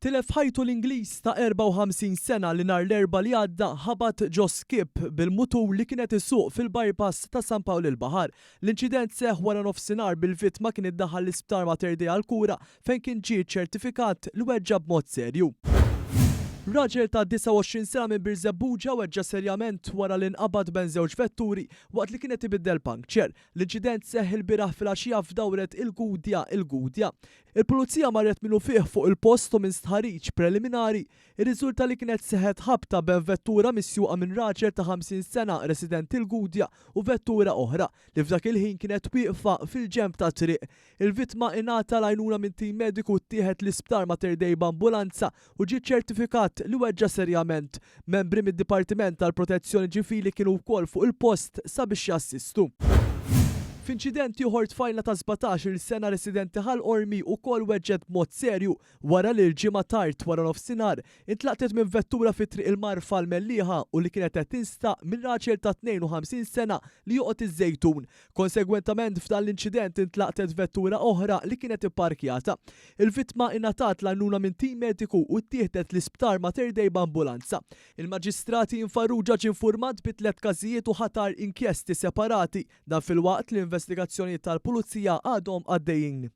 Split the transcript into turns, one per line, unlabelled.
Tilef ħajtu l-Ingliż ta' 54 sena li nhar l-Erbgħa li għadda ħabat ġo skip bil-mutur li kien qed isuq fil-bypass ta' San Pawl il-Baħar. L-inċident seħħ wara nofsinhar bil-vittma kien iddaħħal l-Isptar Mater Dei għall-kura fejn kien ġie ċċertifikat li weġġa' b'mod serju. Raġel ta' 29 sena minn Birżebbuġa weġġa' serjament wara li nqabad bejn żewġ vetturi waqt li kien qed ibiddel puncture. L-inċident seħħ ilbieraħ filgħaxija f'Dawret il-Gudja, il-Gudja. Il-Pulizija marret minnufih fuq il-post u minn stħarriġ preliminari rriżulta li kienet seħħet ħabta bejn vettura misjuqa minn raġel ta' 50 sena residenti l-Gudja u vettura oħra li f'dak il-ħin kienet wieqfa fil-ġenb tat-triq. Il-vittma ingħata l-għajnuna minn tim mediku ttieħed l-Isptar Mater Dei b'ambulanza u ġie ċċertifikat li weġġa' serjament. Membri mid-Dipartiment tal-Protezzjoni Ċivili kienu wkoll fuq il-post sabiex jassistu. F'inċident ieħor tfajla ta' 17-il sena residenti Ħal Qormi wkoll weġġgħet b'mod serju wara li l-Ġimgħa tard waranofsinhar intlaqtet minn vettura fi Triq il-Marfa l-Mellieħa u li kienet qed tinstaq minn raġel ta' 52 sena li joqgħod iż-Żejtun. Konsegwentament f'dan l-inċident intlaqtet vettura oħra li kienet ipparkjata. Il-vittma ingħatat l-għajnuna minn tim mediku u ttieħdet l-Isptar Mater Dei b'ambulanza. Il-Maġistrat Ian Farrugia ġie infurmat bi tlett każijiet u ħatar inkjesti separati, dan filwaqt li investigazzjonijiet tal-Pulizija għadhom għaddejjin.